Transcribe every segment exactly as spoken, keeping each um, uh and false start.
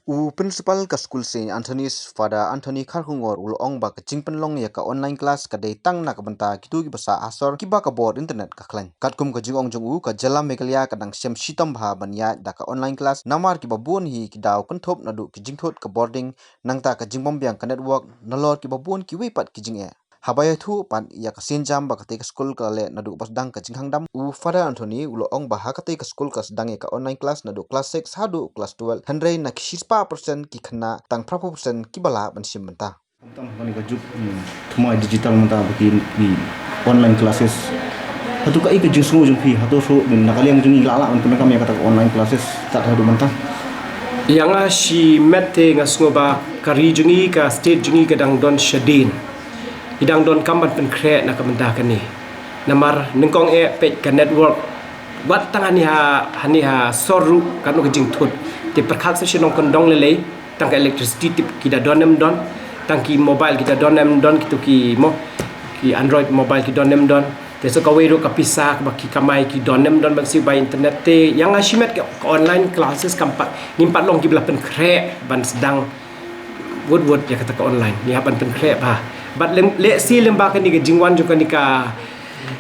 U Principal ka skul Saint Anthony's, Father Anthony Kharkongor, u la ong ba ka jingpynlong ïa ka online class ka dei tang na ka bynta kito kiba sah ha sor kiba ka bor internet ka khlaiñ. Katkum ka jingong jong u, ka jylla Meghalaya ka dang shem shitom bha ban ïaid da ka online class, namar kiba bun hi ki daw kynthup naduh ki jingthut ka bording, nangta ka jingbymbiang ka network, nalor kiba bun kiwei pat ki jingeh. Haba ïathuh pat ïa ka sienjam ba katei ka skul ka leh naduh ba sdang ka jingkhang dam, u Father Anthony u la ong ba ha katei ka skul ka sdang ïa ka online class naduh class six haduh class twelve, hynrei na ki shispah percent ki khynnah, tang phra phew percent kiba lah ban shim bynta. Khamtam ha kane ka juk, hmm, thymmai digital mynta ba ki, ki online classes. Hato kaei ka jingsngew jong phi, hato shuh, hmm, na ka liang jong ngi la lah ban pyndonkam ïa kata ka online classes tad haduh mynta? Ïa nga shimet te nga sngew ba ka ri jong ngi, ka state jong ngi ka dang don shadien. Ki dang donkam ban pynkhreh na ka bynta kane. Namar nyngkong eh peit ka network. Wat tang hani ha, hani ha sor ruh katno ka jingthut. Te pyrkhat sa sha nongkyndong lei lei, tang ka electricity tip ki da don ne ym don, tang ki mobile ki da don ne ym don, kito ki mo, ki Android mobile ki don ne ym don. Te sa kawei ruh ka pisa kaba ki kamai ki don ne ym don ban siew bai internet. Te ïa nga shimet ka, ka online classes kam pat, ngim pat long kiba la pynkhreh ban sdang wut wut ïa kata ka online. Ngi hap ban pynkhreh bha. Bad lem, lehse lem ba kane ka jingwan jong kane ka,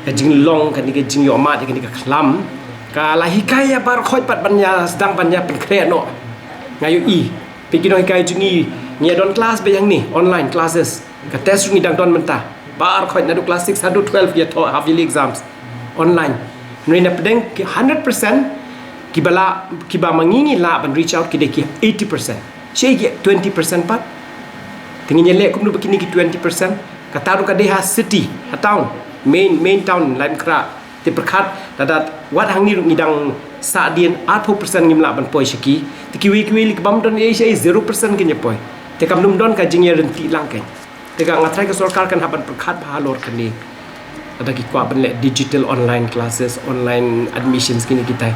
ka jinglong, kane ka jingïohmad ïa kane ka khlam, ka la hikai ïa baroh khoit pat ban ïa sdang ban ïa pynkhreh noh. Nga ïohi, peit ki nonghikai jong ngi, ngi ïa don class ba ïa ngi online classes. Ka test ruh ngi dang don mynta. Baroh khoit naduh class six haduh twelve ïa thoh half yearly exams online. Hynrei na pdeng ki hundred percent kiba la, kiba ma ngi ngi lah ban reach out ki dei ki eighty percent. Shaei ki twenty percent pat? Te ngin ïa leh kumno ba kine ki twenty percent? Kata ruh ka dei ha city, ha town, main, main town Laitumkhrah. Te pyrkhat, lada wat hangne ruh ngi dang sah dien arphew percent ngim lah ban poi sha ki. Te kiwei kiwei lei kibym don ei shaei, zero percent kin ïa poi. Te kam nym don ka jingïaryntih lang kein. Te ka nga tharai ka sorkar kan hap ban pyrkhat bha halor kane. Lada ki kwah ban leh digital online classes, online admissions kine kitai.